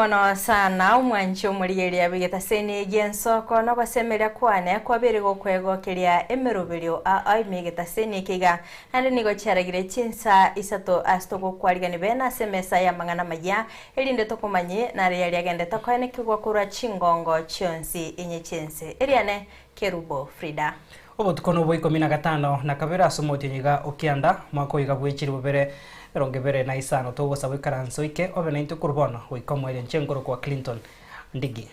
Mbuya mono sana omwanchi omorigereria bw'egetaseni gi'ensoko na ogosemeria kwane kwabeire gokwegokeria emeroberio ao ime egetaseni eke iga. Naende nigo chiaragire chinsa isato ase togokwarigani bene ase emesa y'amang'ana amayia, erinde tokomanye nare yaria agendete koenekigwa korwa chingongo chionsi inye chi'ense. Eriane Kerubo Frida. Obotuko nobwa ikomi na gatano na kabere ase omotienyi iga o kianda, omwaka oiga bwe chilifu bibere emerongo ebere na isano, togosaba oikaranse oike obe naintwe korwa bono goika omoerio. Inche nkorokwa Clinton Ndigi.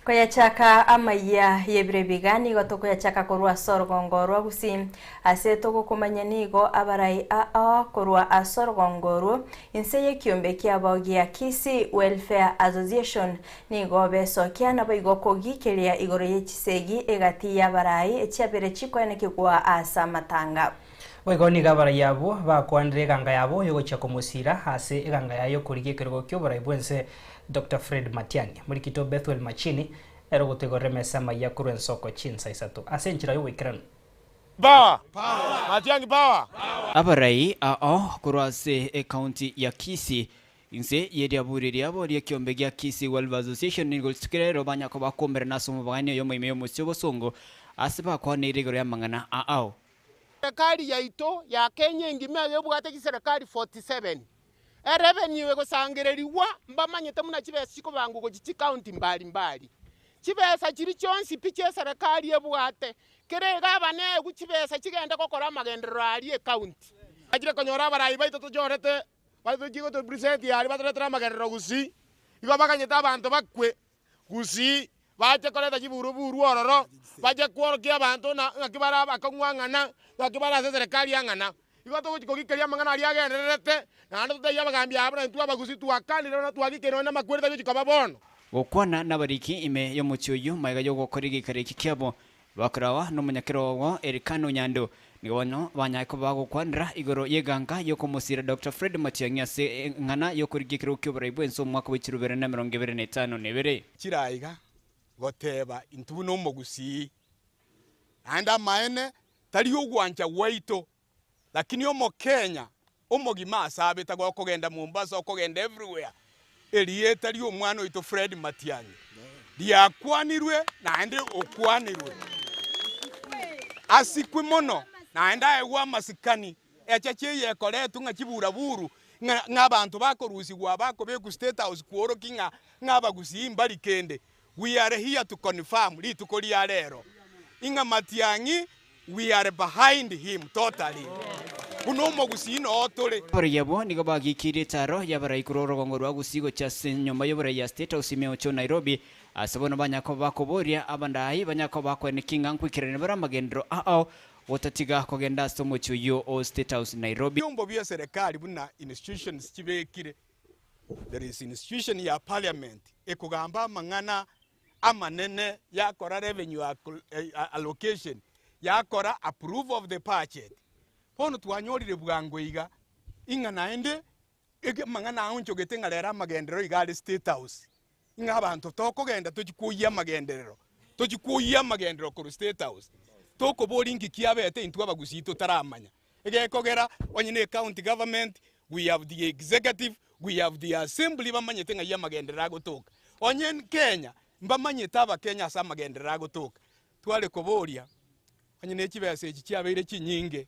Koyachaka amayia y'ebiro ebiga nigo tokoyachaka korwa ase orogongo rwa Gusii. Ase togokomanya nigo abarai ao korwa ase orogongo orwo Inse y'ekiombe kiabo gia Kisii Welfare Association nigo besokia naboigo kogikeria igoro ye chisegi egati y'abarai echiabere chikoenekigwa ase amatanga. Boigo nigo abarai abwo bakwanire eganga yabo y'ogochia komosiira ase eganga yaye y'okorigia ekerogo ki'oborai bw'ense Doctor Fred Matiang'i. Morikito Bethuel Machini nere ogotoigorera emesa amayia korwa ensoko chinsa isato ase enchera y'oboikeranu. Power! Matiang'i power! Abarai ao korwa ase ecounty ya Kisii inse yeriaburi riabo ri'ekiombe gia Kisii Welfare Association nigo rituko rero banya koba koumerana ase omobagani oyomo ime y'omochie obosongo ase bakwaneire igoro y'amang'ana ao. Serikali yaito ya Kenya engima eye ebwate chiserikali 47. Erevenue egosangererigwa mbamanyete buna chibesa chikobangwa gochia chicounty mbali mbali. Chibesa chiria chionsi pi chieserikali ebwate, Kera egabana eegwe chibesa chigende gokora amagenderero aria ecounty. Achire konyora abarai baito tochorete batochie gotorepresent aria batoretere amagenderero gusii, igo baganyete abanto bakwe gusii bache koreta chiburuburu ororo, bache kworokia abanto ng'a ng'aki bare abakong'u ang'ana, ng'aki bare ase eserekari ang'ana. Igo togochia kogikeria amang'ana aria agendererete, naende totebie abagambi aba buna intwe abagusii twakanire na twagikeire nonya namakweri tagochia koba bono. Gokwana nabariki ime y'omochie oyio magega y'ogokora egeikaro eki kiabo, Bakorawa nomonyakerogo Elikana Onyando, nigo bono banyare koba bagokwanera igoro y'eganga y'okomosiira Doctor Fred Matiang'i ase eng'ana y'okorigia ekerogo ki'oborai bw'ense omwaka bwe chilifu bibere na emerongo ebere na etano na ebere. Chiraiga goteba intwe buna omogusii, naende amaene tari ogwancha gwaito, lakini omokenya omogima ase abete gokogenda Mombasa okogenda everywhere, erieta ri'omwana oito Fred Matiang'i riakwanirwe naende okwanirwe, asikwe mono naende aegwe amasikani, echeche eye ekoretwe ng'a chiburaburu ng'a ng'a abanto bakorusigwa bakobekwa State House kworokia ng'a ng'a abagusii mbari kende. We are here to confirm rituko ria rero ing'a Matiang'i we are behind him totally buna omogusii noo tore. Abarai abwo nigo bagikirie etaaro y'abarai korwa orogongo rwa Gusii gochia ase enyomba y'oborai ya State House ime Ocho Nairobi, ase bono banyare koba bakoboria abandai banyare koba bakoenekia ng'a nkoikerania bare amagenderero ao gotatiga kogenda ase omochie oyio o State House Nairobi. Ebiombo bie serikali buna institutions chibekire There is institution ya parliament ekogamba amang'ana amanene yakora revenue allocation, yakora approve of the budget. Bono twanyorire bwango iga ing'a naende amang'ana aonchogete ng'a rero amagenderero iga are state house, ing'a abanto tokogenda tochie kwoyia amagenderero, tochie kwoyia amagenderero korwa state house, tokoboria inki kiabete intwe abagusii totaramanya. Egekogera onye ne county government, we have the executive, we have the assembly bamanyete ng'ai amagenderero agotoka. Onye Kenya, mbamanyete abakenya ase amagenderero agotoka. Tware koboria, onye ne chibesa echi chiabeire chinyinge,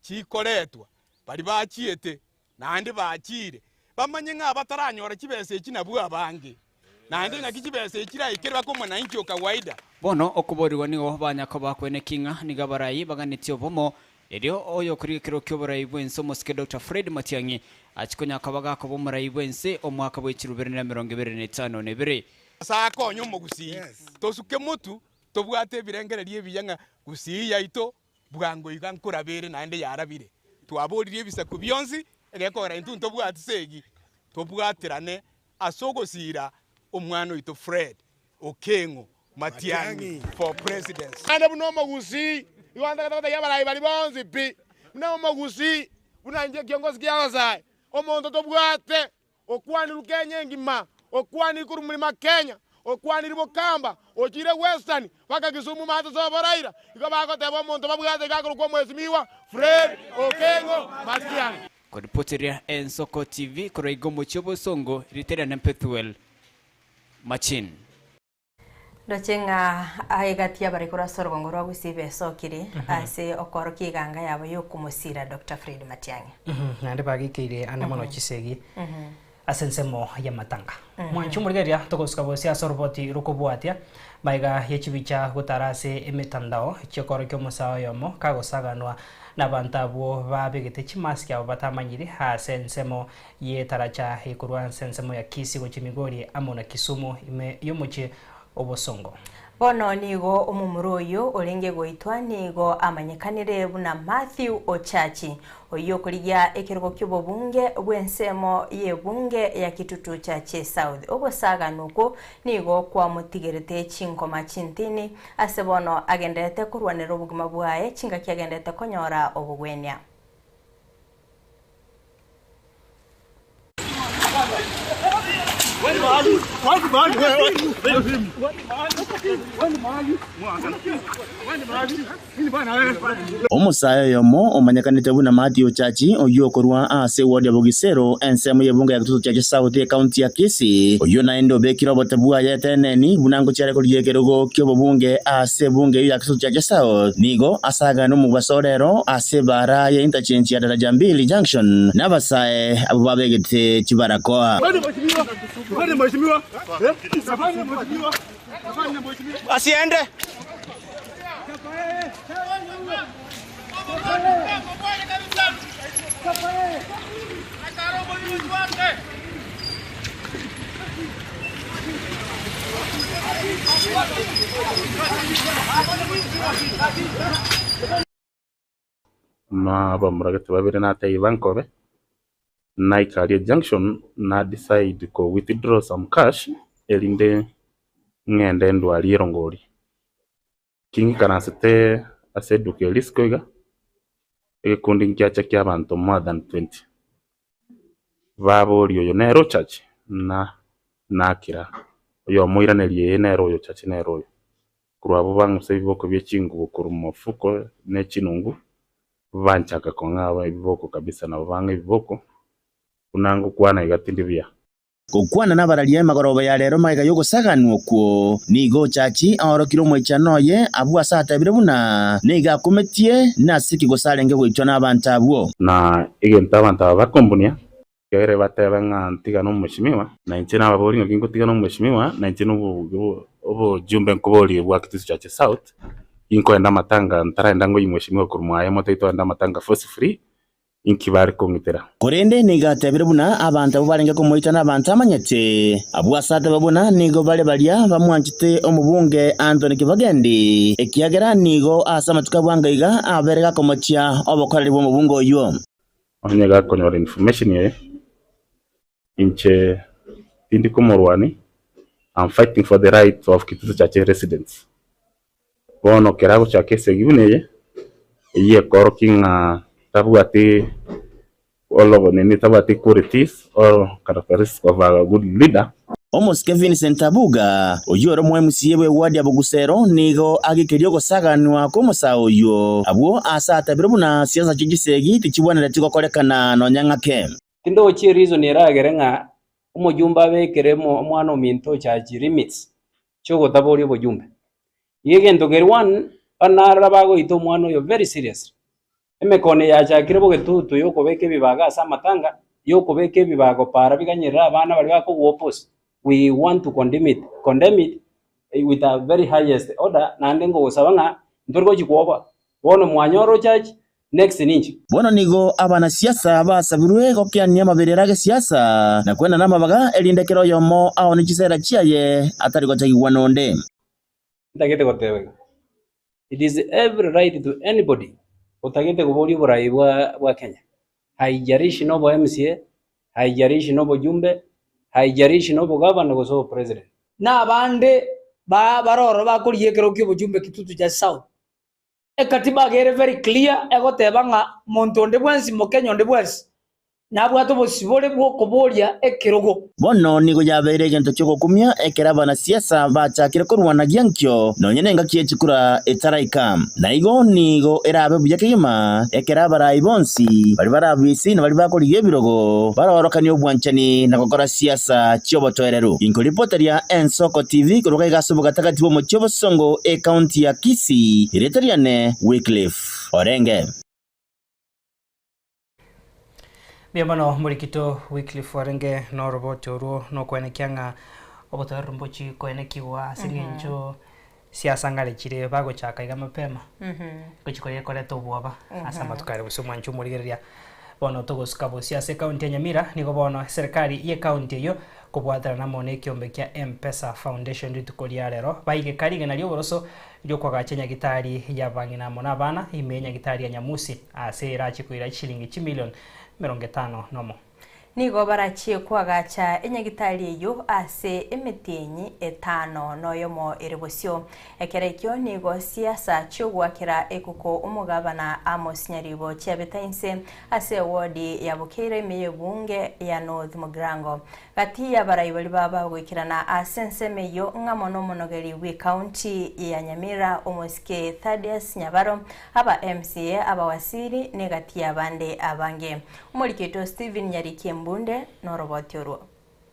chikoretwa, baria bachiete, naende bachiire, bamanye ng'a abataranyora chibesa echi nabwo abange, naende ng'aki chibesa echi chiraikere baka omwananchi o kawaida. Bono okoborigwa nigo banyakoba kweneki ng'a nigo abarai baganetie obomo, erio oyokorigia ekerogo ki'oborai bw'ense omosike Doctor Fred Matiang'i achie konya koba gakoba omorai bw'ense omwaka bwe chilifu bibere na emerongo ebere na etano na ebere. Nyasae akonye omogusii tosuke motu tobwate ebirengererio ebiya ng'a gusii yaito Bwango iga nkorabere naende yarabire. Twaboririe ebisaku bionsi, egekogera intwe ntobwati segi. Tobwaterane ase ogosiira omwana oito Fred Okengo Matiang'i for presidency. Naende buna omogusii, igo ntagete gotebia abarai baria bonsi pi, buna omogusii, buna inche ekiongosi kia abasae, omonto tobwate okwanirwe Kenya engima, okwanirwe korwa mlima Kenya, okwanirwe Bokamba, ochire Western, mpaka Kisumu maate ase oboraira, igo bagoteba omonto babwate iga akorokwa omwesimigwa Fred Okengo Matiang'i. Koripoteria Ensoko TV korwa iga omochie obosongo ritere na Pethuel Machin. Ndoche ng'a aye gati y'abare korwa ase orogongo rwa Gusii besokire ase okoorokia eganga yabo y'okomosira Doctor Fred Matiang'i. Naende bagekeire ande mono chisegi ase ensemo y'amatanga. Mwanche omorigereria togosuka bosie ase oroboti rokobwatia magega ye chibicha gotara ase emetandao chiokorokia omosae oyomo kagosaganwa nabanto abwo babegete chimask abo batamanyiri ase ensemo y'etaracha ekorwa ase ensemo ya Kisii gochia Migori amo na Kisumu ime y'omochie obosongo. Bono nigo omomura oyio orenge goitwa nigo amanyekanire buna Mathew Ochachi, oyio okorigia ekerogo ki'obobunge bw'ensemo y'ebunge ya Kitutu Chache South. Ogosaganwa okwo nigo kwamotigerete chinkoma chintini ase bono agenderete korwanera obogima bwaye chingaki agenderete konyora obogwenia. Omosae oyomo omanyekanete buna Mathew Chachi, oyio okorwa ase eward ya Bogisero, ensemo y'ebunge ya Kitutu Chache South, ekaunti ya Kisii, oyio naende obekire obote bwaye eteneni buna ngochia are korigia ekerogo ki'obobunge ase ebunge eyio ya Kitutu Chache South, nigo asagane omobaso orero ase ebaara ya interchange ya Daraja Mbili Junction nabasae abwo babegete chibarakoa. Na abamura gete babere nataiba nkobe, naika aria junction na decide ko withdraw some cash erinde ng'ende ndwarie erongori. King'ikaransete ase eduka eria isiko iga, egekundi nkiacha kia abanto more than 20, baboria oyo nere ochache na nakira, oyomo oiraneria ee nere oyo ochache nere oyo. Korwa abwo bang'usa ebiboko bie chingubo korwa mofuko ne chinungu, banchaka kong'a ebiboko kabisa nabo bang'a ebiboko, buna ngokwana iga tindi buya. Gokwana nabararia emagoroba ya rero magega y'ogosaganwa okwo, nigo Ochachi aorokire omoichano oye abwo ase atebire buna nigo akometie nase ki gose arenge goitwa nabanto abwo. Na egento abanto aba bakombunia, Ekere batebe ng'a ntigane omweshimiwa, na inche nababorie ng'aki ngotigana omweshimiwa, na inche obojumbe nkoborie bwa Kitutu Chache South, inkoenda amatanga ntaraenda ngoyia mweshimiwa korwa mwaye motaito toenda amatanga forcefully, inki bare kong'itera? Korende nigo atebire buna abanto abwo barenge komoita nabanto amanyete. Abwo ase ateba buna nigo bare baria bamwanchete omobunge Anthony Kibagendi, ekiagera nigo ase amatuko a bwango iga abere gakomochia obokoreri bw'omobunge oyio. Onye gakonyora information eye, inche tindi komorwania, am fighting for the right of Kitutu Chache residents. Bono ekero agochaka esegi buna eye, eyio ekorokia ng'a tabwati orobo nini tabwati qualities or characteristics of a good leader. Omosike Vincent Abuga, oyio ore omo-MCA bw'eward ya Bogusero, nigo agekeria ogosaganwa kw'omosae oyio, abwo ase atabire buna siasa chie chisegi tichibwenereti gokorekana nonya ng'ake. Tindochi ereason eragere ng'a omojumbe abekere omwana ominto ochachi limits chiogotaboria obojumbe. Iga egento keri one, banarora bagoita omwana oyo very seriously. Emekono eye yachakire bogetutu yokobeka ebibago ase amatanga, yokobeka ebibago para biganyerere abana baria bakogwa opposite. We want to condemn it, condemn it with a very highest order naende nkogosaba ng'a ntori gochi kwoboa. Bono mwanyora ochachi, next ninche. Bono nigo abanasiasa basabirwe gokeania amaberera agesiasa na kwenana amabaga, erinde kera oyomo aone chisera chiaye atari gochagigwa nonde. Ntagete goteba iga, it is every right to anybody otagete koboria oborai bwa bwa Kenya, haijalishi nobo MCA, Haijalishi na obojumbe, haijalishi na obogavana gose obopresident. Na abande ba baroro bakorigia ekerogo kia obochumbe Kitutu Chache South. Ekatiba iga ere very clear egoteba ng'a monto onde bwensi mokenya onde bwensi nabwate obosibore bwa okoboria ekerogo. Bono nigo yabeire egento ki'ogokumia ekero abanasiasa bachakire korwana giankio nonya nengaki ye chikura etaraika. Na igo nigo erabe buya kegima ekero abarai bonsi, baria barabisi na baria bakorigia ebirogo, barorokanie obwanchani na gokora siasa chi'obotoereru. Inkoripoteria Ensoko TV korwa gaiga ase obogatagati bw'omochie obosongo ecounty ya Kisii, erieta riane Wycliffe Orenge. Mbuya mono morikito Wycliffe orenge noroboti orwo nokwenekia ng'a obotoereru mbochi koenekigwa ase eng'encho siasa ngare chire bagochaka iga mapema gochi koria ekoreta obwoba ase amatuko aria gose omwancho omorigereria bono togosuka bosio ase ekaunti ya Nyamira nigo bono eserekari ye ekaunti eyio kobwaterana amo na ekiombe kia M-Pesa Foundation rituko ria rero baigeka rigena ri'oboroso riokoagacha enyagitari y'abang'ina amo nabana ime y'enyagitari ya Nyamusi ase erache koira chishilingi chimilion 51. Nigo barachie koagacha enyagitari eyio ase emetienyi etano noyomo ere bosio. Ekero ekio nigo siasa chi'ogoakera ekuko omogabana Amos Nyaribo chiabete inse ase ewodi ya Bukeira ime y'ebunge ya North Mugirango. Gati y'abarai baria baba goikerana ase ensemo eyio ng'amo nomonogeri bw'ecounty ya Nyamira omosike Thaddeus Nyabaro, aba MCA, abawasiri na egati y'abande abange. Omoriki oito Stephen Nyariki Embunde noroboti orwo.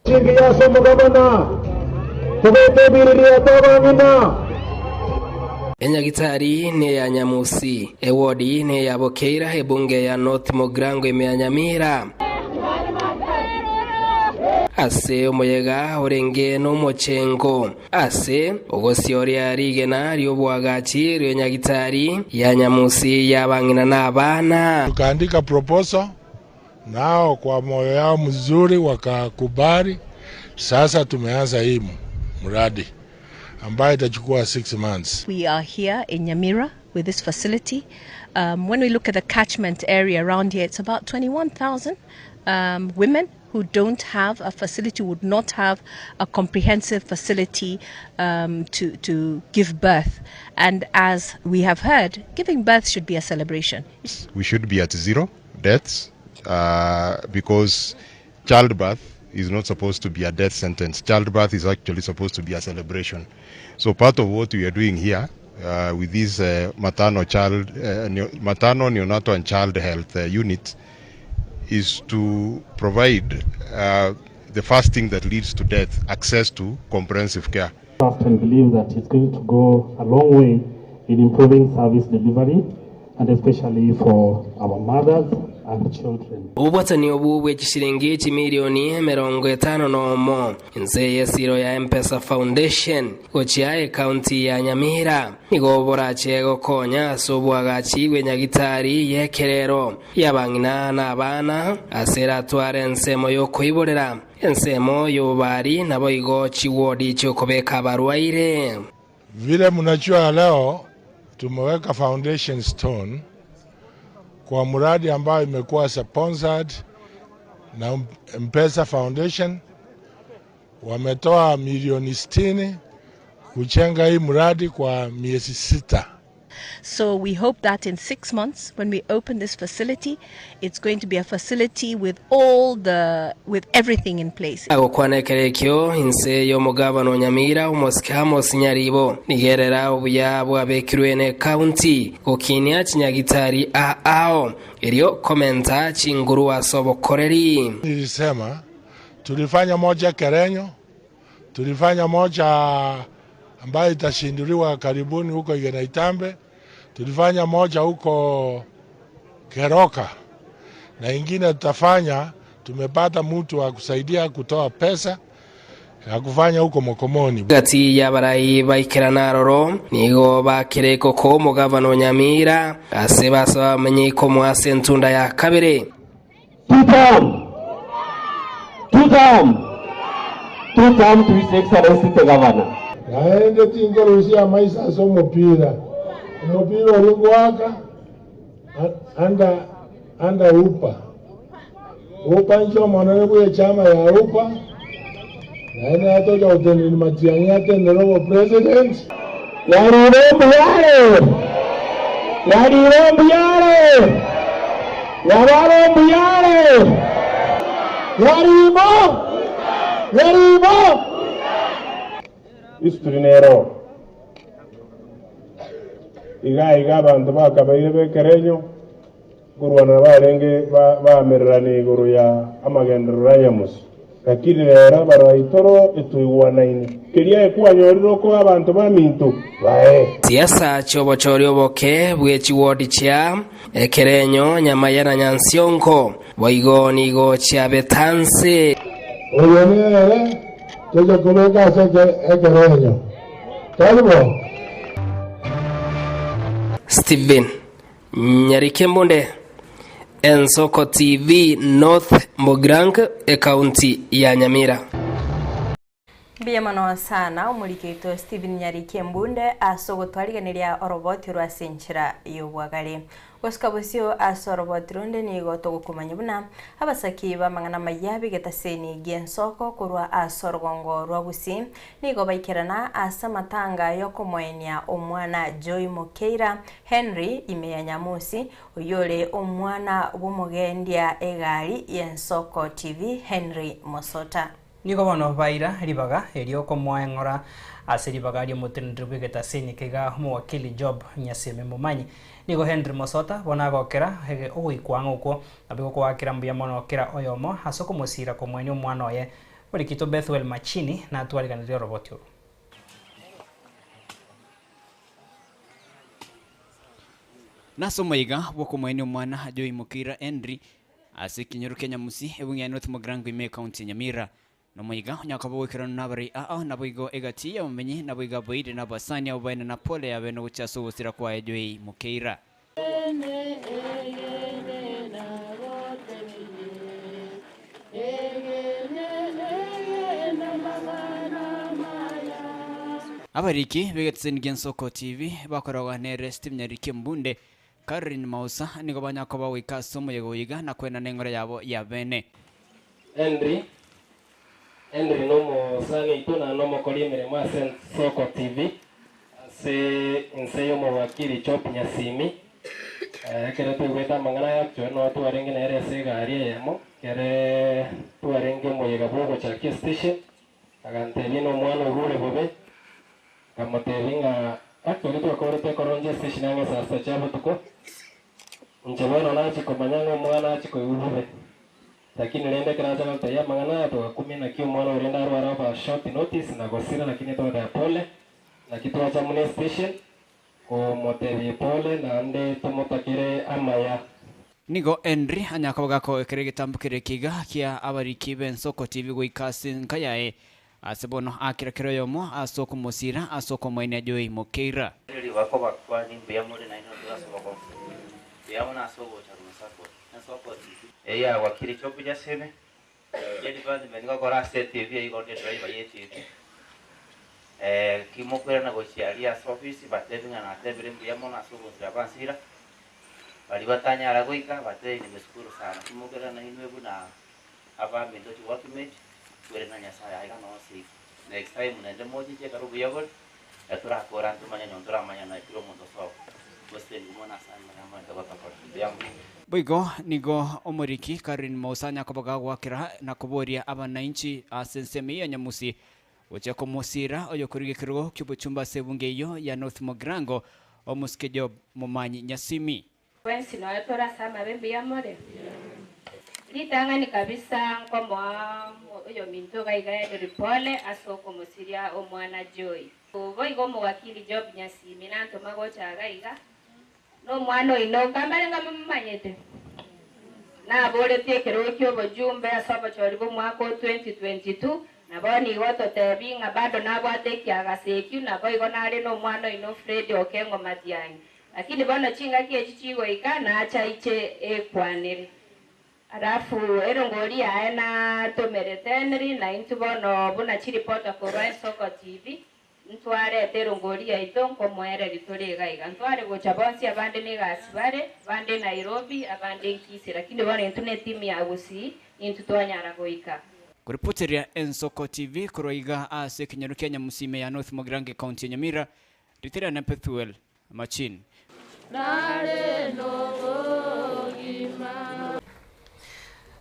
Chingiya ase omogabana, tobeke ebiririato abang'ina. Enyagitari neya Nyamusi, ewodi neya Bokeira, ebunge ya North Mugirango ime ya Nyamira. Ase omoyega orenge nomochengo ase ogosioria rigena ri'oboagachi ri'enyagitari ya Nyamusi y'abang'ina na abana. Tukaandika proposal nao kwa moyo yao mzuri wakakubali. Sasa tumeanza hii mradi ambayo itachukua 6 months. We are here in Nyamira with this facility. When we look at the catchment area around here, it's about 21,000 women who don't have a facility, would not have a comprehensive facility to give birth. And as we have heard, giving birth should be a celebration. We should be at zero deaths because childbirth is not supposed to be a death sentence. Childbirth is actually supposed to be a celebration. So part of what we are doing here with this maternal child, maternal, neonatal and child health unit is to provide the first thing that leads to death, access to comprehensive care. Trust and believe that it's going to go a long way in improving service delivery and especially for our mothers and children. Obobwatani obwo bwe chishilingi chimilioni 51 inse y'esiro ya M-Pesa Foundation gochia ekaunti ya Nyamira nigo borache gokonya ase obwagachi bw'enyagitari y'ekerero y'abang'ina na abana ase eratware ensemo y'okoiborera ensemo y'obobari nabo igo chiwodi chiokobeka abarwaire. Vile mnajua leo tumeweka foundation stone kwa mradi ambayo imekuwa sponsored na M-Pesa Foundation. Wametoa milioni 60 kujenga hii mradi kwa miezi 6. So we hope that in 6 months when we open this facility, it's going to be a facility with everything in place. Agokwana ekerekio inse y'omugabano Nyamira omosike Amos Nyaribo nigerera obuya bwabekirwe ne county gokinia chinyagitari ao erio komenta chinguru ase obokoreri. Nilisema tulifanya moja Kerenyo, tulifanya moja ambayo itashinduliwa karibuni huko Igena Itambe, tulifanya moja huko Keroka na ingine tutafanya, tumepata mtu wa kusaidia kutoa pesa ya kufanya huko Mokomoni. Gati y'abarayi baikerana aroro nigo bakireko ko omogabano Nyamira ase basaba bamenye ko mwase entunda ya kabere. Two term. Two term. Two term to His Excellency the Governor. Naende tingerusia maisha ase omupira. Omupira ori ngwaka anda upa. Upa inche omonene bwa echama ya Upa, naende natocha gotenenia Matiang'i atenere obopresident. Yarire mbuyare! Yarire mbuyare! Yabare mbuyare! Yarimo! Yarimo! History nero iga iga abanto bakabaire bekerenyo nkorwana barenge baamererania igoro ya amagenderero ya Nyamusi lakini rero abaroaitoro etuigwanaine keria ekwanyorire okoa abanto baminto bae. Siasa chiobochori oboke bwe chiwodi chia Ekerenyo, Nyamaya na Nyansiongo boigo nigo chiabetanse. Oyo nere tocha kobeka ase ekerenyo, tari bo? Stephen Nyarikembunde, Ensoko TV, North Mugirango, Ekaunti ya Nyamira. Mbuya mono sana omoriki oito Stephen Nyariki Embunde ase ogotwarigeneria oroboti orwo ase enchera y'obwagare. Gosuka bosio ase oroboti ronde nigo togokomanya buna abasaki b'amang'ana amaya b'egetaseni gi'ensoko korwa ase orogongo rwa Gusii nigo baikerana ase amatanga y'okomoenia omwana Joy Mokeira Henry ime ya Nyamusi oyio ore omwana bw'omogendia egari y'Ensoko TV Henry Mosota. Nigo bono baira ribaga erio komoa eng'ora ase ribaga ri'omoteneneri bw'egetasini keiga omowakili Job Nyasimi Momanyi. Nigo Henry Mosota bono agokera ogoikwa ang'e okwo nabo gokoakera mbuya mono kera oyomo ase okomosiira komoenia omwana oye. Morikito Bethuel Machini natwariganirie oroboti oru. Nase omoyega bw'okomoenia omwana Joy Mukira Henry Ase ekenyoro kia Nyamusi, ebunge ya North Mugirango ime ekaunti ya Nyamira. Nomoiga onye akaba ogoikeranu nabarai aa, naboigo egati y'abamenyi, naboigo abairi na abasani abo baene na pole y'abene gochia ase ogosira kwaye Joei Mokeira. Abariki b'egetiseni gi'Ensoko TV bakoragwa nere Steve Nyariki Mbunde Caroline Mausa nigo banya koba goika ase omoyega oyo iga na koenana eng'ora yabo ya bene. Henry, Henry nomosani oito naende nomokori emeremo ase Ensoko TV ase inse y'omowakili Job Nyasimi. Ekero twaigwete amang'ana aya actually noo twarenge nere ase egari eyemo ekere twarenge omoyega bwogochakia estation, agantebia nomwana orure bobe. Nkamotebia ng'a ekero twakorete ekoronja ase eshinanga saa sita chia botuko, inche bono nachia komanya ng'a omwana achia koigwa bobe. Lakini rende ekero acha gotebia amang'ana aya togakumia naki omwana oria rende arware over short notice na gosira lakini togoteba pole, naki twacha buna estation komotebia pole naende tomotakere amaya. Nigo Henry anyakoba gakoegekera egetambo keria ekiga kia abariki b'ensoko TV goika ase enka yaye Ase bono akera kera oyomo ase okomosiira ase okomoenia Joy Mokeira. Rirorio bakobakwani mbuya more naende notore ase obokong'u. Mbuya mono ase ogocha Rusaku ensoko TV. Eye agwakire Job Nyasebe, ye department ngokora ase etv eyio igo onde driver ye etv. Kimokoirana gochia aria ase office batebi ng'a natebire mbuya mono ase ogonsira bansira, baria batanyara goika batebi nimeshukuru sana. Kimokoirana inwe buna abaminto chiworkmate. Kwere na Nyasaye aiga noo safe. Next time naende mochiche ekero obuya bore, etorakora ntomanye nonye toramanyana kera omonto sobo. Gose mono ase amang'ana amaete gotokora. Mbuya mono. Boigo nigo omoriki Caroline Mausa anyakoba gagoakera na koboria abanainchi ase ensemo eyio ya Nyamusi gochia komosiira oyokorigia ekerogo ki'obochumba ase ebunge eyio ya North Mugirango, omosike Job Momanyi Nyasimi. Twensi nonya tore ase amabe mbuya more? Ritang'ani kabisa nkomoa oyominto iga iga Henry pole ase okomosiria omwana Joy. Boigo omowakili Job Nyasimi nantoma gocha iga iga nomwana oino nkambare ngamomanyete? Naboretie ekerogo ki'obojumbe ase obochori bw'omwaka o 2022 na bono igo ototebi ng'a bado nabwate ekiagaso ekio naboigo nare nomwana oino Fred Okengo Matiang'i. Lakini bono chingaki echi chigoika nacha inche ekwanere. Alafu erongori yaye natomerete Henry na intwe bono buna chiripota korwa Ensoko TV ntwarete erongori yaito nkomoereria tore iga iga. Ntware gocha bonsi abande negasi bare, abande Nairobi, abande Kisii lakini bono intwe ne team ya Gusii. Intwe twanyara goika. Koripoteria Ensoko TV korwa iga ase ekenyoro kia Nyamusime ya North Mugirango Ecounty ya Nyamira, Ritera na Pethuel Machin. Nare nobogima.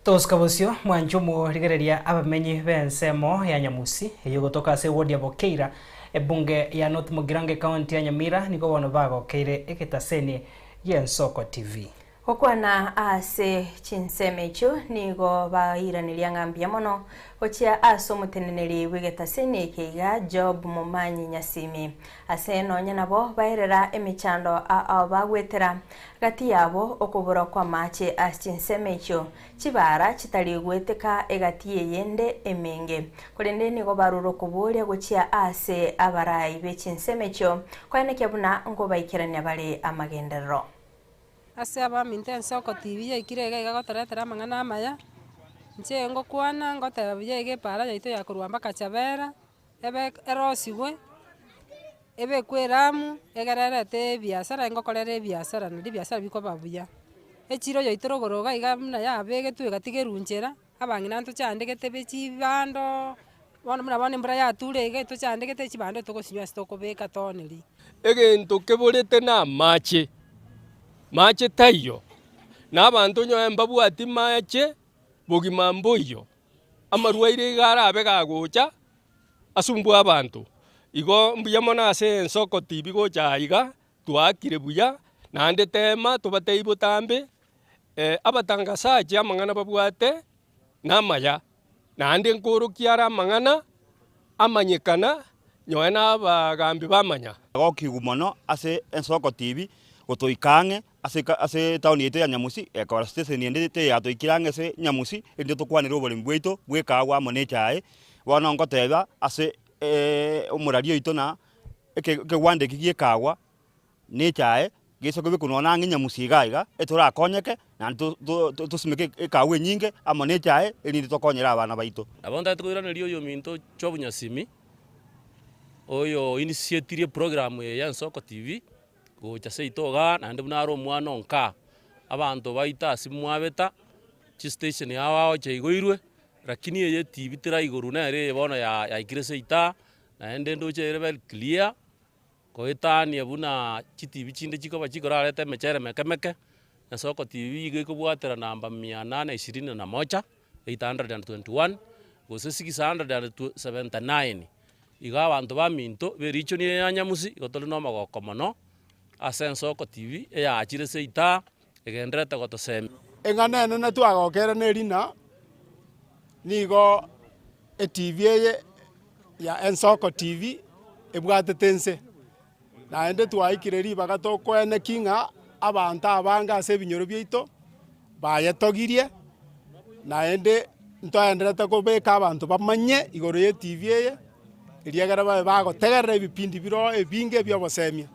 Togosuka bosio, mwanche omorigereria abamenyi b'ensemo ya Nyamusi, eyio gotoka ase ewodi ya Bokeira, ebunge ya North Mugirango ecounty ya Nyamira nigo bono bagokeire egetaseni gi'Ensoko TV. Gokwana ase chinsemo echio nigo bairaneria ng'a mbuya mono gochia ase omoteneneri bw'egetaseni eke iga Job Momanyi Nyasimi. Ase nonya nabo baerera emechando ao bagwetera gati yabo okobora kw'amache ase chinsemo echio chibara chitari gweteka egati y'eyende emenge. Korende nigo barure okoboria gochia ase abarai be chinsemo echio koenekia buna nkobaikerania bare amagenderero. Ase abaminto ensoko TV yaikire iga iga gotoretera amang'ana amaya, inche ngokwana ngoteba buya iga epara yaito ya korwa mpaka Chabera, ebe erosigwe, ebekwe eramu, egere erete ebiasara ngokorera ebiasara naende ebiasara bikoba buya. Echiro yaito rogoro iga iga buna yabegetwe egatigerwa nchera, abang'ina ntochandegete be chibando, bono buna bono embura yature iga etochandegete chibando togosinywa ase tokobeka tooneria. Egento keborete namache, mache taiyo, na abanto onye mbabwati mache, bogima mboiyo. Amarwaire iga arabe gagocha asumbue abanto. Igo mbuya mono ase ensoko tibi gocha aiga, twaakire buya, naende tema tobatebie botambe, abatangasachi amang'ana babwate namaya, naende nkorokia are amang'ana amanyekana nyowe na abagambi bamanya. Gokigwa mono ase ensoko TV gotoika ang'e ase ase etown yaito ya Nyamusi, ekora station ende teyatoikire ang'e ase Nyamusi, erinde tokwanere oboremi bwaito bwa ekahawa amo na echae. Bono ngoteba ase omorari oito na eke ekegwanda eki gia ekahawa na echae, gese kobekwa nonya ang'e Nyamusi iga iga, etorakonyeke naende to to tosimeke ekahawa enyinge amo na echae erinde tokonyere abana baito. Nabo ntagete koiraneria oyominto Job Nyasimi, oyo initiatirie eprogram eye ya Ensoko TV, gocha seito igaa naende buna are omwana o nkaa, abanto baito ase mwabeta, chistation ao ao chiaigoirwe, lakini eye etibi teraigorwa nere eye bono ya yaikire seito aa, naende ndoche ere very clear, goetania buna chitibi chinde chikoba chikorareta emechere meke meke, Ensoko TV iga ekobwatera namba mia nane ishirini na moja, 821, gose 679. Iga abanto baminto b'erichoni eye ya Nyamusi, igo tore nomogoko mono ase Ensoko TV eyachire seito aa, egendererete gotosemia. Eng'ana enene twagokera neri ng'a nigo etibi eye ya Ensoko TV ebwatete inse, naende twaikire ribaga tokoeneki ng'a abanto abange ase ebinyoro biaito bayetogirie, naende ntoenderete kobeka abanto bamanye igoro ya etibi eye, eriagera babe bagotegerera ebipindi bire oo ebinge bia obosemia.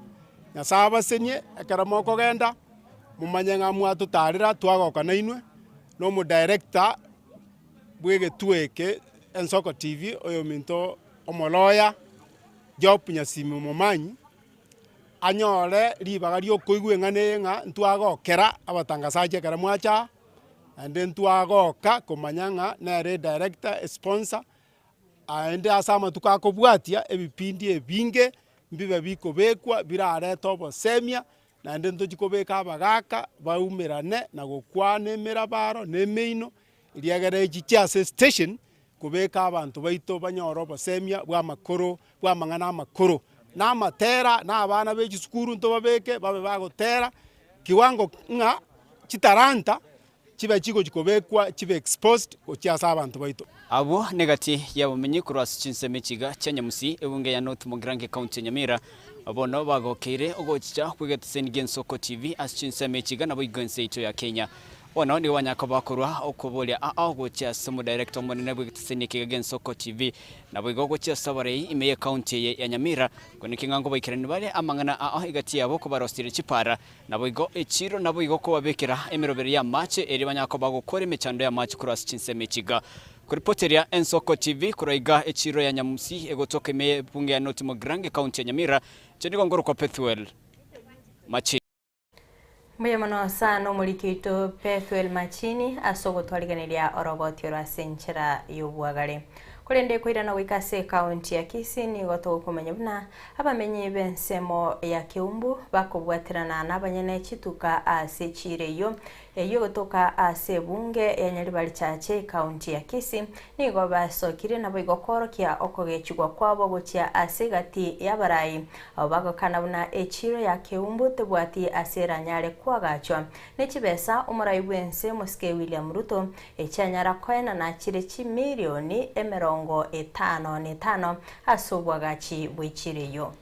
Nyasae abasenie ekero mokogenda, momanye ng'a mwatotarera twagoka nainwe, na omodirector bwa egetuo eke Ensoko TV, oyominto omoloya Job Nyasimi Omomanyi, anyore ribaga riokoigwa eng'ana eye ng'a ntwagokera abatangasaji ekero mwacha aa, naende ntwagoka komanya ng'a nere edirector, esponsor, aende ase amatuko akobwatia ebipindi ebinge mbibe bikobekwa birarete obosemia, naende ntochi kobeka abagaka baumerane na gokwana emerabaro na emeino, eriagera echiche ase estation kobeka abanto baito banyore obosemia bw'amakoro bw'amang'ana amakoro, na amatera, na abana be chisukuru ntobabeke babe bagotera, kiwango ng'a chitalanta chibe chigochi kobekwa chibe exposed gochia ase abanto baito. Abwo negati y'abamenyi korwa ase chinsemo echiga chia Nyamusi, ebunge ya North Mugirango Ecounty ya Nyamira, bono bagokeire ogochicha kw'egeteseni gi'Ensoko TV ase chinsemo echiga naboigo ense yaito ya Kenya. Bono nigo banyara koba korwa okoboria ao gochia ase omodirector omonene bw'egeteseni ekiga gi'Ensoko TV naboigo gochia ase abarei ime y'ecounty eye ya Nyamira, koineki ng'a nkobaikeraniri bare amang'ana ao egati yabo kobarosirie chipara Naboigo echiiro naboigo kobabekera emeroberi y'amache, erio banyare koba gokora emechando y'amache korwa ase chinsemo echiga. Koripoteria Ensoko TV korwa iga echiiro ya Nyamusi egotoka ime y'ebunge ya North Mugirango ecounty ya Nyamira, inche nigo ngorokwa Pethuel Machi. Mbuya mono sana omoriki oito Bethuel Machini ase ogotwarigeneria oroboti oro ase enchera y'obwagare. Korende koirana goika ase ekaunti ya Kisii nigo togokomanya buna abamenyi b'ensemo ya Keumbu bakobwaterana nabanyene chituka ase echiro eyio Eyio gotoka ase ebunge ya Nyaribari Chache ekaunti ya Kisii nigo basokire naboigo koorokia okogechigwa kwabo gochia ase egati y'abarai abo bagokana buna echiro ya Keumbu tebwati ase eranyare koagachwa ne chibesa omorai bw'ense Mosike William Ruto echianyara koenana chire chimilioni 55 ase obwagachi bw'echiro eyio.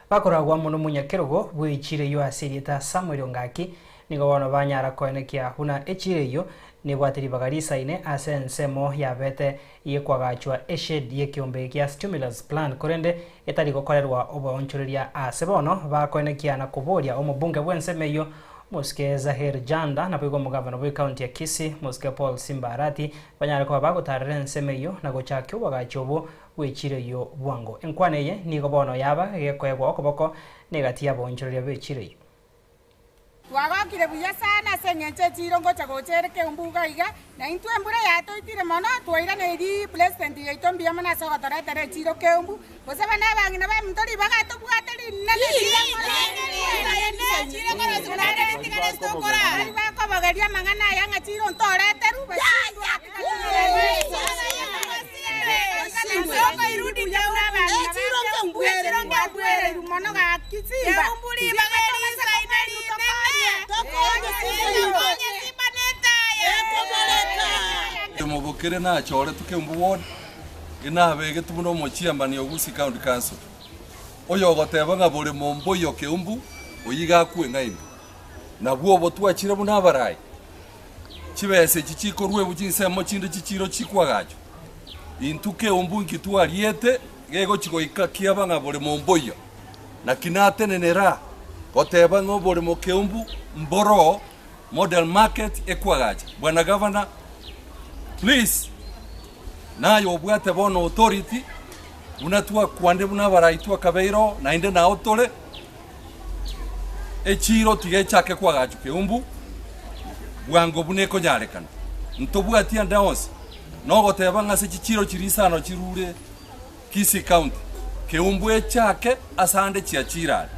Bakoragwa amo nomonyakerogo bw'echiro eyio ase erieta Samuel Ongaki Nigo bono banyara koenekia buna echiira eyio nebwate ribaga risaine ase ensemo yabete y'ekwagachwa eshade y'ekeombe gia stimulus plan korende etari gokorerwa oboonchoreria ase bono bakoenekia na koboria omobunge bw'ensemo eyio Mosike Zahir Janda naboigo omogavana bw'ecounty ya Kisii Mosike Paul Simba Arati banyare koba bagotarera ensemo eyio na gochakia oboagachi obwo bw'echiira eyio bwango. Enkwana eye nigo bono yaba gekoegwa okoboko negati y'abaonchoreria b'echiira eyio. Twagokire buya sana ase engencho echiiro ngocha gocha ere keumbu iga iga, na intwe embura yatoitire mono, twairaneirie president yaito mbuya mono ase ogotoretera echiiro keumbu, gose bana abang'ina baminto ribaga tobwate rinene Tari bakobogeria amang'ana aya ng'a chiiro ntoreterwe, Mobokere nachoretwe Keumbu Ward, inabegetwe buna omochiamani o Gusii County Council. Oyo ogoteba ng'a boremo mboiyo Keumbu, oyio iga akwe ng'aini. Nabwo obo twachire buna abarai. Chibesa echi chikorwegwa chinsemo chinde chichiiro chikwagachwa. Intwe keumbu inki twariete gegochia goika kiaba ng'a boremo mboiyo? Naki natenenera goteba ng'a oboremo keumbu mboroo model market ekwagacha. Bwana Gavana, please naye obwate bono authority buna twakwande buna abarai twakabeire oo naende nao tore. Echiiro tiga echake kwagachwa keumbu bwango buna ekonyarekana. Ntobwati ande onsi nogoteba ng'a ase chichiiro chiria isano chirure Kisii County, keumbu echake ase ande chiachiire are.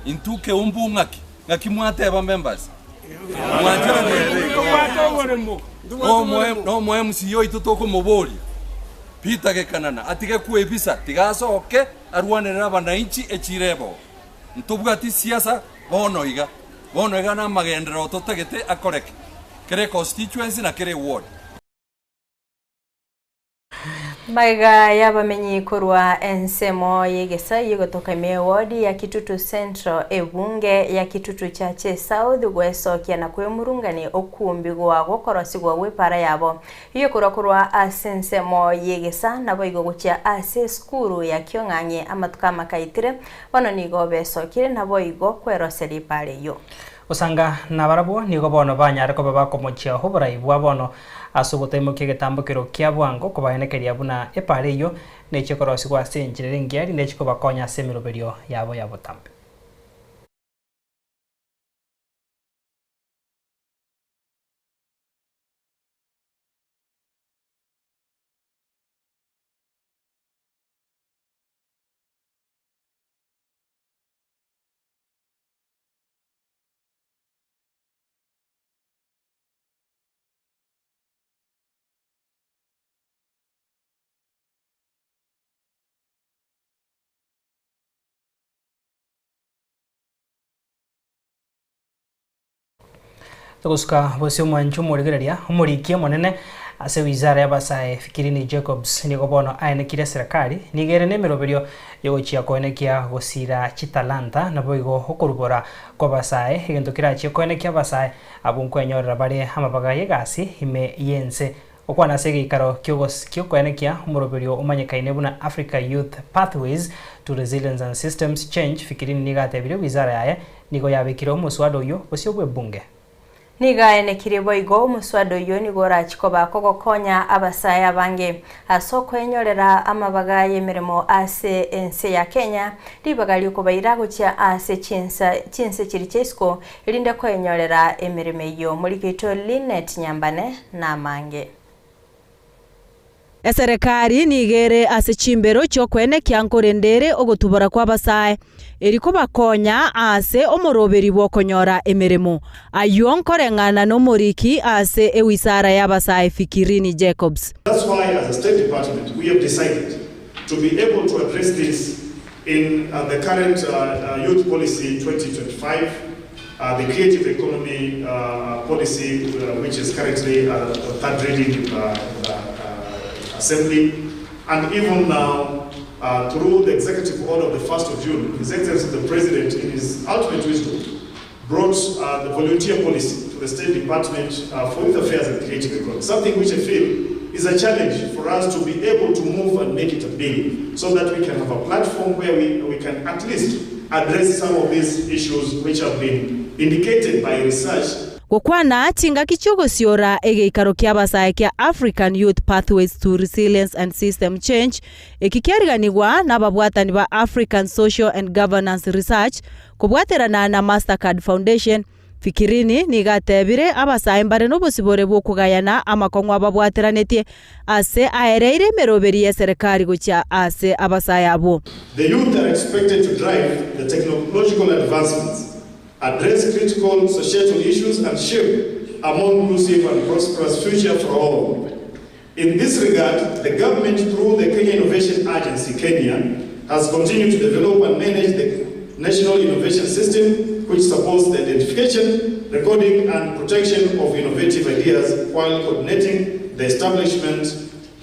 Intwe keumbu ng'aki? Ng'aki mwateba members? Nomoe MCA oito tokomoboria Peter Gekanana atige kwebisa tiga asoke arwanerere abanainchi echiiro ebe oo. Ntobwati siasa bono iga. Bono iga namagenderero totagete akoreke, kera econstituency na kera eward. Magega y'abamenyi korwa ensemo y'egesayi egotoka ime eward ya Kitutu Central, ebunge ya Kitutu Chache South gwesokia na kwemurungania okumbigwa gw'okorosigwa gw'epara yabo Egekorwa korwa ase ensemo y'egesa naboigo gochia ase esukuru ya Kiong'ang'e amatuko amakaitire, bono nigo besokire naboigo kweroseria epaara eyio. Gosanga nabarabwo nigo bono banyare koba bakomochia oborai bwa bono ase ogotaimokia egetambokero kia bwango kobaenekeria buna epaara eyio nechie korosigwa ase enchera ere engiya erinde echie kobakonya ase emeroberio yabo ya botambe. Togosuka bosio omwancho omorigereria omoriki omonene ase wizara y'abasae Fikirini Jacobs nigo bono aenekire eserekari nigo ere nemeroberio yogochia koenekia gosira chitalanta naboigo okorubora kw'abasae egento kerachie koenekia abasae abwo nkwenyorera bare amabaga y'egasi ime y'ense Gokwana ase egeikaro ki'okoenekia omoroberio omanyekaine buna Africa Youth Pathways to Resilience and Systems Change, Fikirini nigo atebirie wizara yaye nigo yabekire omoswada oyio bosio bw'ebunge. Nigo aenekirie boigo omoswada oyio nigo orachie koba kogokonya abasae abange ase okoenyorera amabaga y'emeremo ase ense ya Kenya, ribaga riokobaira gochia ase chinsa chinse chiria chia isiko erinde koenyorera emeremo eyio. Morikeito Linet Nyambane namange. Eserekari nigo ere ase chimbero chi'okoenekia nkorende ere ogotubora kw'abasae, eri kobakonya ase omoroberi bw'okonyora emeremo. Ayio nkoreng'ana nomoriki ase ewisara y'abasae Fikirini Jacobs. That's why as a State Department we have decided to be able to address this in the current Youth Policy 2025, the Creative Economy Policy which is currently third reading in the Assembly, and even now through the Executive Order of the 1st of June, His Excellency the President in his ultimate wisdom brought the volunteer policy to the State Department for Youth Affairs and Creative Economy, something which I feel is a challenge for us to be able to move and make it a bill so that we can have a platform where we can at least address some of these issues which have been indicated by research. Gokwana chingaki chi'ogosiora egeikaro ki'abasae kia African Youth Pathways to Resilience and System Change, eki kiariganigwa nababwatani ba African Social and Governance Research kobwaterana na Mastercard Foundation, Fikirini nigo atebire abasae mbare nobosibore bw'okogayana amakong'u ababwateranetie ase aereire emeroberi y'eserekari gochia ase abasae abwo. The youth are expected to drive the technological advancements, address critical societal issues and shape a more inclusive and prosperous future for all. In this regard, the government through the Kenya Innovation Agency, Kenya, has continued to develop and manage the National Innovation System, which supports the identification, recording and protection of innovative ideas while coordinating the establishment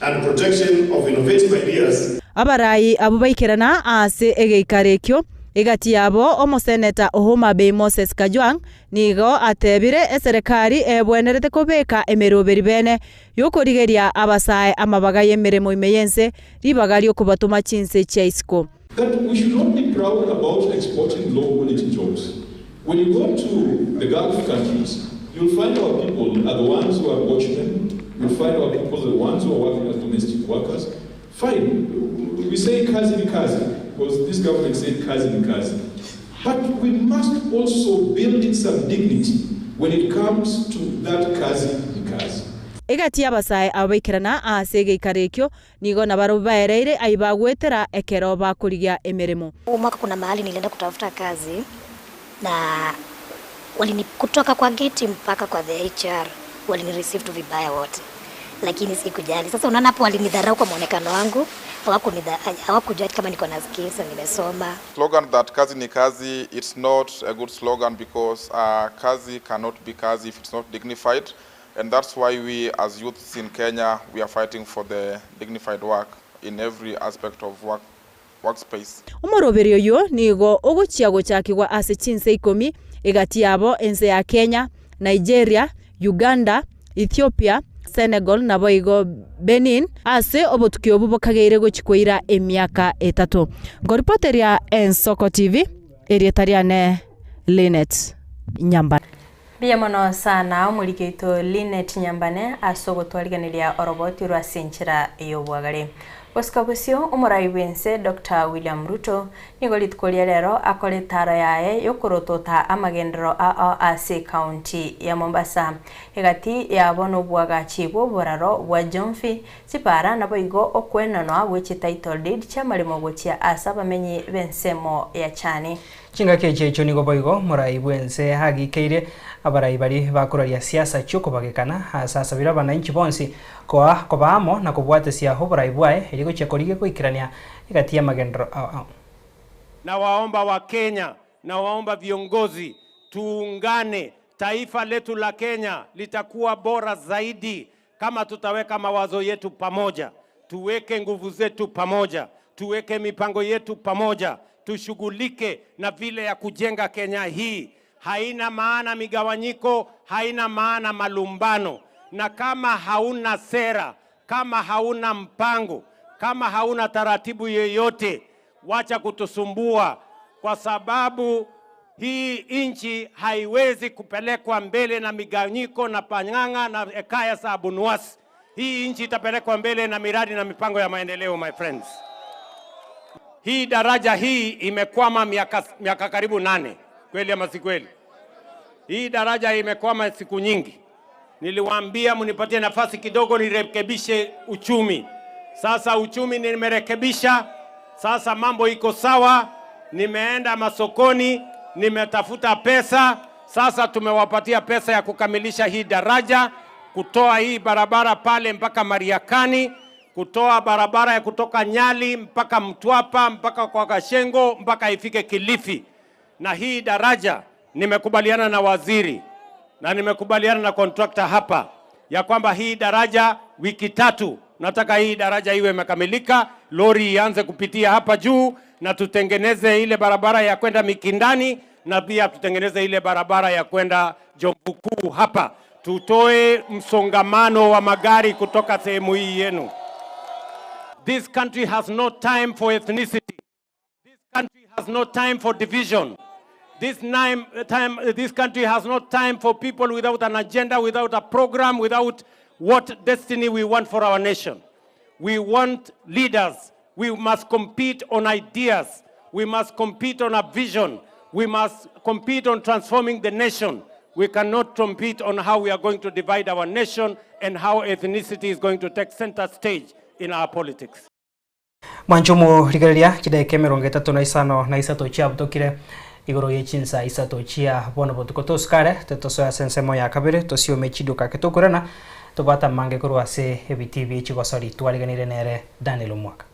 and protection of innovative ideas. Abarai abwo baikerana ase egeikaro ekio, egati yabo omoseneta o Homa Bay Moses Kajwang' nigo atebire eserekari ebwenerete kobeka emeroberi bene y'okorigeria abasae amabaga y'emeremo ime y'ense, ribaga ri'okobatoma chinse chia isiko. That we should not be proud about exporting low quality jobs. When you go to the Gulf countries, you'll find our people are the ones who are watchmen, you'll find our people are the ones who are working as domestic workers. Fine, we say kazi ni kazi, because this government said kazi ni kazi. But we must also build in some dignity when it comes to that kazi ni kazi. Egati y'abasae aba baikerana ase egeikaro ekio, nigo nabarabwo baereire ayio bagoetera ekero bakorigia emeremo. Huu mwaka kuna mahali nilienda kutafuta kazi na walini kutoka kwa geti mpaka kwa the HR walini receive tu vibaya wote, lakini sikujali. Sasa unaona hapo walinidharau kwa mwonekano wangu, hawakujua kama niko na skills na nimesoma. Slogan that kazi ni kazi, it's not a good slogan because kazi cannot be kazi if it's not dignified. And that's why we as youths in Kenya, we are fighting for the dignified work in every aspect of work, workspace. Omoroberi oyio nigo ogochia gochakigwa ase chinse ikomi, egati yabo ense ya Kenya, Nigeria, Uganda, Ethiopia, Senegal naboigo Benin, ase obotuki obwo bokageire gochia koira emiaka etato. Nkoripoteria Ensoko TV, erieta riane Linet Nyambane. Mbuya mono sana omoriki oito Linet Nyambane ase ogotwarigeneria oroboti orwo ase enchera y'obwagare. Gosika bosio, omorai bw'ense Doctor William Ruto nigo rituko ria rero akore etaro yaye y'okorotota amagenderero ao ase ecounty ya Mombasa. Egati yabo nobwagachi bw'oboraro bwa Jomfi, chipara naboigo okwenanwa gwe chititle deed chiamaremo gochia ase abamenyi b'ensemo ya Chani. Chingaki echi echio nigo boigo omorai bw'ense agikeire abarai baria bakoraria siasa chi'okobagekana, ase asabire abananchi bonsi koa koba amo na kobwatesia oborai bwaye erio gochia korigia goikerania egati y'amagenderero ao ao. Nawaomba Wakenya, nawaomba viongozi, tuungane. Taifa letu la Kenya litakuwa bora zaidi kama tutaweka mawazo yetu pamoja, tuweke nguvu zetu pamoja, tuweke mipango yetu pamoja, tushughulike na vile ya kujenga Kenya hii. Haina maana migawanyiko, haina maana malumbano. Na kama hauna sera, kama hauna mpango, kama hauna taratibu yoyote, wacha kutusumbua, kwa sababu Hii nchi haiwezi kupelekwa mbele na migawanyiko na pang'ang'a na hekaya za Abunuwasi. Hii nchi itapelekwa mbele na miradi na mipango ya maendeleo, my friends. Hii daraja hii imekwama miaka, miaka karibu nane, kweli ama si kweli? Hii daraja imekwama siku nyingi. Niliwaambia mnipatie nafasi kidogo nirekebishe uchumi. Sasa uchumi nimerekebisha, sasa mambo iko sawa. Nimeenda masokoni, nimetafuta pesa. Sasa tumewapatia pesa ya kukamilisha hii daraja, kutoa hii barabara pale mpaka Mariakani, kutoa barabara ya kutoka Nyali mpaka Mtwapa mpaka kwa Kashengo mpaka ifike Kilifi. Na hii daraja nimekubaliana na waziri na nimekubaliana na contractor hapa ya kwamba hii daraja wiki tatu, nataka hii daraja iwe imekamilika, lori ianze kupitia hapa juu, na tutengeneze ile barabara ya kwenda Mikindani na pia tutengeneze ile barabara ya kwenda Jomvu Kuu hapa, tutoe msongamano wa magari kutoka sehemu hii yenu. This country has no time for ethnicity. This country has no time for division. This, nime, time, this country has no time for people without an agenda, without a program, without what destiny we want for our nation. We want leaders. We must compete on ideas. We must compete on a vision. We must compete on transforming the nation. We cannot compete on how we are going to divide our nation and how ethnicity is going to take center stage in our politics. Mwanchumu rigereria chidaika emerongo etato na isano na isato chiabutokire igoro ye chinsa isato chia bono botuko tosukare tetosoya ase ensemo ya kabere tosiome chiduka ake tokorana tobwate amange korwa ase ebiti bie chigosori twariganire nere Daniel Omwaka.